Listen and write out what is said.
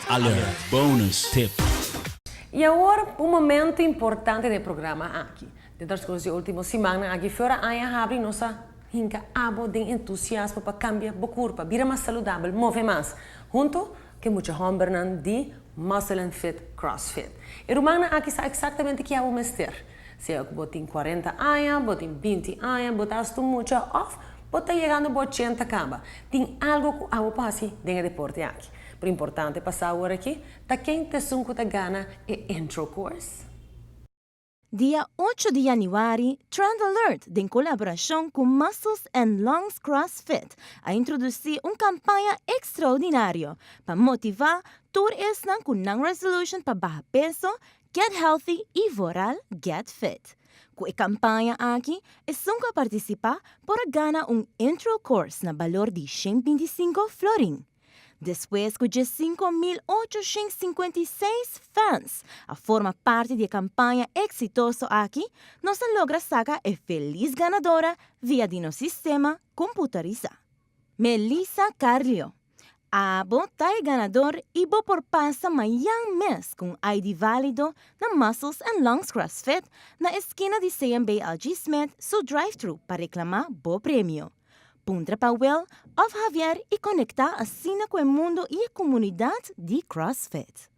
Trend Alert Bonus Tip. Y awor, un momento importante di e programa aki. Den transcurso di ultimo simannan aki fuera aña habri nos a hinca abo den entusiasmo pa cambia bo curpa, bira mas saludabel, move mas. Hunto cu e mucha hombernan di Muscle and Fit CrossFit. E rumannan aki sa exactamente ki abo mester. Sea cu bo tin 40 aña, bo tin 20 aña, bo ta hasta un mucha of bo ta yegando bo 80 caba. Tin algo cu abo por haci den e deporte aki. Pero importante pa sa awor aki, ta ken ta esun cu ta gana e intro course? Dia 8 di januari, Trend Alert, den colaboracion cu Muscles and Lungs CrossFit, a introduci un campaña extraordinario pa motiva tur esnan cu nan resolution pa baha peso, get healthy y vooral get fit. Cu e campaña aki, esun cu participa por a gana un intro course na balor di 125 florin. Despues cu 5.856 fans a forma parti di e campaña exitoso aki, nos a logra saca e feliz ganadora via di nos sistema computarisa. Melissa Carlio. Abo ta e ganador y bo por pasa mañan mes cu ID valido na Muscles and Lungs CrossFit na esquina di CMB LG Smith su drive-thru pa reclama bo premio. Puntra pa Will of Javier y conecta asina cu e mundo y e comunidad di CrossFit.